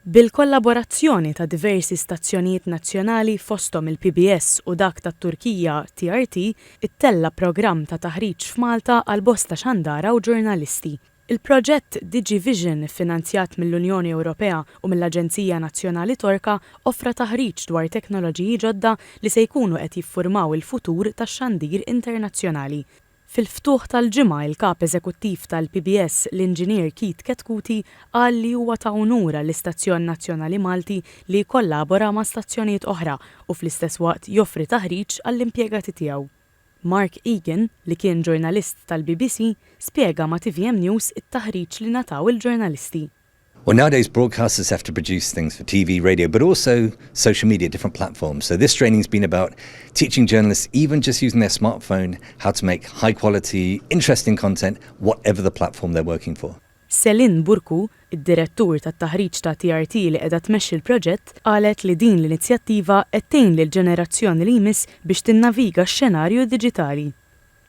Bil-kollaborazzjoni ta' diversi stazzjonijiet nazzjonali fosthom il-PBS u dak tat-Turkija TRT, ittella' programm ta' taħriġ f'Malta għal bosta xandara u ġurnalisti. Il-proġett DigiVision iffinanzjat mill-Unjoni Ewropea u mill-Aġenzija Nazzjonali Torka offra taħriġ dwar teknoloġiji ġodda li se jkunu qed jiffurmaw il-futur tax-xandir internazzjonali. Fil-ftuħ tal-ġimgħa il-Kap Eżekuttiv tal-PBS, l-Inġinier Keith Chetcuti qal li huwa ta' unur għall-istazzjon nazzjonali Malti li jikkollabora ma' stazzjonijiet oħra u fl-istess waqt joffri taħriġ għall-impjegati tiegħu. Mark Egan, li kien ġurnalist tal-BBC, spjega ma' TVM News it-taħriġ li ngħataw il-ġurnalisti. Well, nowadays broadcasters have to produce things for TV, radio, but also social media, different platforms. So this training's been about teaching journalists, even just using their smartphone, how to make high quality, interesting content, whatever the platform they're working for. Selin Burku, id-direttur tat-taħriġ ta' TRT li qiegħda tmexxi l-proġett, qalet li din l-inizjattiva qed tgħin lill-ġenerazzjoni li jmiss biex tinnaviga x-xenarju diġitali.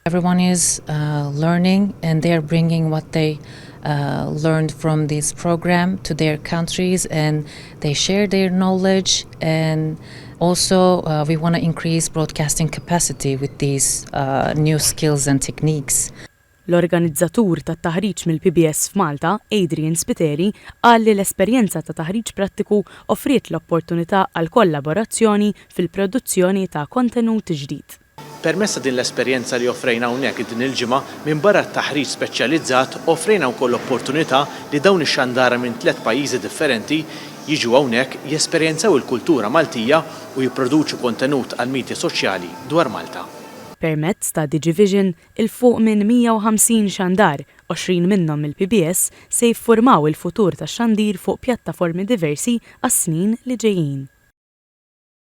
Everyone is learning and they are bringing what they learned from this program to their countries and they share their knowledge, and also we want to increase broadcasting capacity with these new skills and techniques. L-organizzatur tat-taħriġ mill-PBS f'Malta, Adrian Spiteri, qal li l-esperjenza ta' taħriġ prattiku offriet l-opportunità għal kollaborazzjoni fil-produzzjoni ta' kontenut ġdid. Permezz ta' din l-esperjenza li offrejna hawnhekk din il-ġimgħa, minbarra t-taħriġ speċjalizzat, offrejna wkoll l-opportunità li dawn ix-xandara minn tlett pajjiżi differenti jiġu hawnhekk, jesperjenzaw il-kultura Maltija u jipproduċu kontenut għall-midja soċjali dwar Malta. Permezz ta' Digivision, 'il fuq minn 150 xandar, 20 minnhom mill-PBS, se jiffurmaw il-futur tax-xandir fuq pjattaformi diversi għas-snin li ġejjin.